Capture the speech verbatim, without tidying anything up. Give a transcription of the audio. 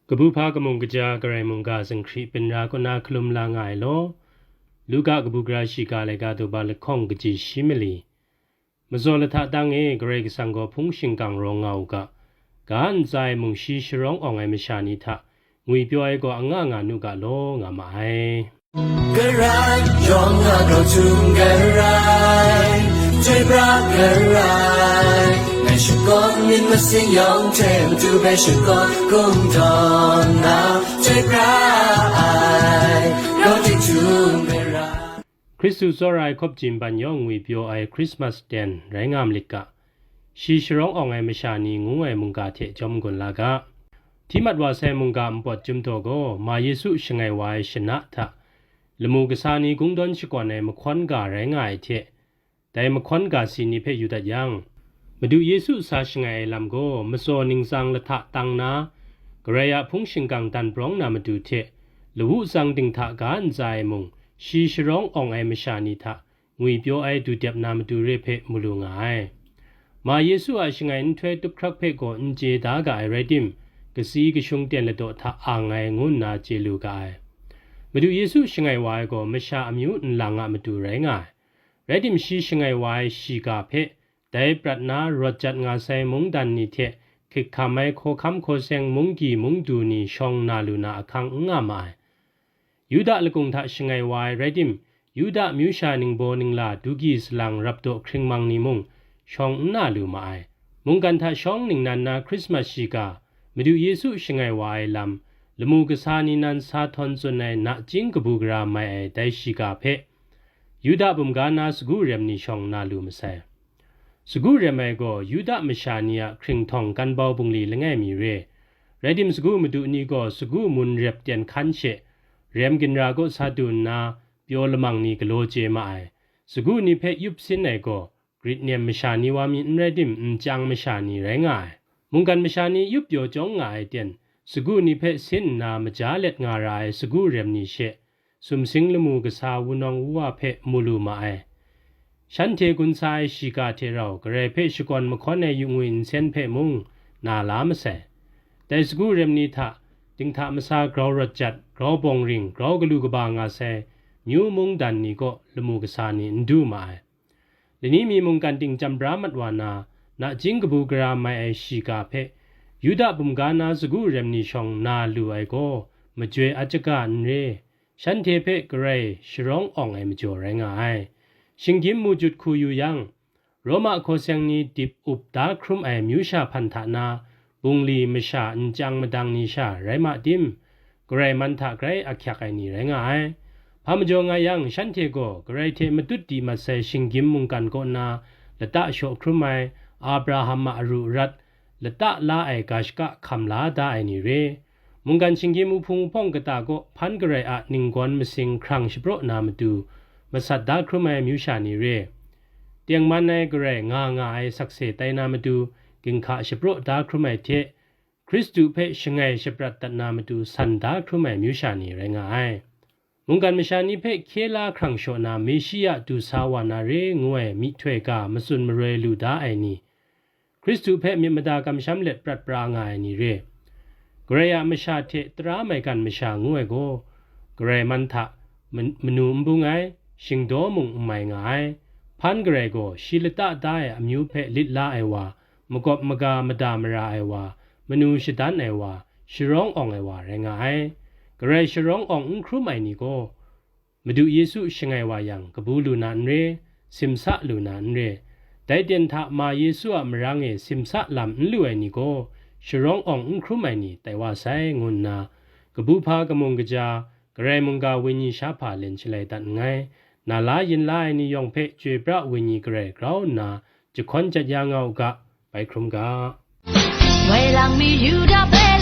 Kabu hpa kamung kaja Karai mungga zinghkri byin ra kaw na hkalum la nga ai law, Luka kabu gara shiga laika daw ba lahkawng kaji shi mali. Mazaw lahta tang e Karai Kasang gaw hpung shingkang rawng nga u ga, ga ntsa ai mung shi sharawng awng ai masha ni hta ngwipyaw ai gaw anga nga nu ga law nga ma ai. Karai, yawng a grau htum Karai, chyoi pra Karai, ngai shakawn myit masin yawng hte matu hpe shakawn kungdawn na, chyoi pra ai, grau ting htum Karai. Hkristu tsawra ai hkawp jin ban yawng ngwipyaw ai Christmas den rai nga malit ga, shi sharawng awng ai masha ni ngu ai mungga hte jawm gun la ga. Hti mat wa sai mungga npawt chyum daw gaw, Ma Yesu shangai wa ai shana hta, lamu kasa ni kungdawn shakawn ai mahkawn ga rai nga ai hte, dai mahkawn ga si ni hpe yu dat yang, Madu Yesu sa shangai ai lam gaw matsaw ningtsang lahta tang na, Karai a hpung shingkang dan prawng na matu hte, lawu tsang dinghta ga ntsa ai mung, shi sharawng awng ai masha ni hta ngwipyaw ai du dep na matu re hpe mu lu nga ai. Ma Yesu a shangai nhtoi tup hkrak hpe gaw n chye da ga ai rai tim, kasi kashung ten ladaw hta ang ai ngu nna chye lu ga ai. Madu Yesu shangai wa ai gaw masha amyu nlang a matu rai nga ai. Rai tim, shi shangai wa ai shiga hpe, dai prat na rawt jat nga sai mungdan ni hte hkik hkam ai hkawhkam hkawseng munggyi mungdu ni shawng na lu na ahkang n nga ma ai. Yuda lakung hta shangai wa ai rai tim, Yuda amyu sha ningbaw ningla dugyi salang rapdaw hkringmang ni mung shawng n na lu ma ai. Mungkan hta shawng ningnan na Hkrismas shiga, Madu Yesu shangai wa ai lam, lamu kasa ni nan sa htawn tsun ai nachying kabu gara mai ai dai shiga hpe, Yuda bumga na sagu rem ni shawng na lu masai. Sagu rem ai gaw Yuda masha ni a hkringhtawng kan bau bungli langai mi re. Rai tim, sagu madu ni gaw sagu mun rep tyen hkan she, rem ginra kaw sa du nna, pyaw lamang ni galaw chye ma ai. Sagu ni hpe yup sin ai gaw, Grit nem masha ni wa mi n rai tim, nchyang masha ni rai nga ai. Mungkan masha ni yup pyaw chyawng nga ai ten, sagu ni hpe sin nna maja let nga ra ai sagu rem ni she, sumsing lamu kasa wunawng wuwa hpe mu lu ma ai. Shanhte gun sa ai shiga hte rau Karai hpe shakawn mahkawn ai yu ngwi nsen hpe mung na la masai. Dai sagu rem ni hta, dinghta masa grau rawt jat, grau bawng ring, grau galu kaba nga sai, myu mungdan ni kaw lamu kasa ni n du ma ai. Lani mi mungkan ting chyam bra mat wa na, nachying kabu gara mai ai shiga hpe, Yuda bumga na sagu rem ni shawng na lu ai gaw, majoi a chyaga n re, shanhte hpe Karai sharawng awng ai majaw rai nga ai. Shinggyim mu jut hku yu yang, Roma hkawseng ni dip up da hkrum ai amyu sha hpan hta na, bungli masha nchyang madang ni sha rai ma tim, Karai man hta grai ahkyak ai ni rai nga ai. Hpa majaw nga yang, shanhte gaw Karai hte matut di mat sai shinggyim mungkan kaw na lata shaw hkrum ai, Abraham a aru arat, lata la ai ga shaka hkam la da ai ni re. Mungkan shinggyim uhpung uhpawng kata kaw hpan Karai a ninggawn masing hkrang shapraw na matu, masat da hkrum ai amyu sha ni re. Tengman ai Karai nga nga ai sakse tai na matu, ginhka shapraw da hkrum ai hte, Hkristu hpe shangai shaprat dat na matu san da hkrum ai amyu sha ni rai nga ai. Mungkan masha ni hpe hkye la hkrang shaw na Meshia du sa wa na re ngu ai myihtoi ga matsun maroi lu da ai ni, Hkristu hpe myit mada kamsham let prat pra nga ai ni re. Karai a masha hte tara maigan masha ngu ai gaw, Karai man hta man-, manu n bung ai, shingdaw mung n mai nga ai. Hpan Karai gaw shi lata da ai amyu hpe lit la ai wa, makawp maga mada mara ai wa, manu shadan ai wa, sharawng awng ai wa rai nga ai. Karai sharawng awng n hkrum ai ni gaw, Madu Yesu shangai wa yang, kabu lu na n re, simsa lu na n re. Dai ten hta ma Yesu a marang e simsa lam n lu ai ni gaw, sharawng awng n hkrum ai ni tai wa sai, ngu nna, kabu hpa kamung kaja, Karai mungga wenyi sha hpa len shalai dat nngai. Na la yin la ai ni yawng hpe chyoi pra wenyi Karai grau nna, jahkawn jat ya nga u ga, bai hkrum ga. Woi lang mi Yuda hpe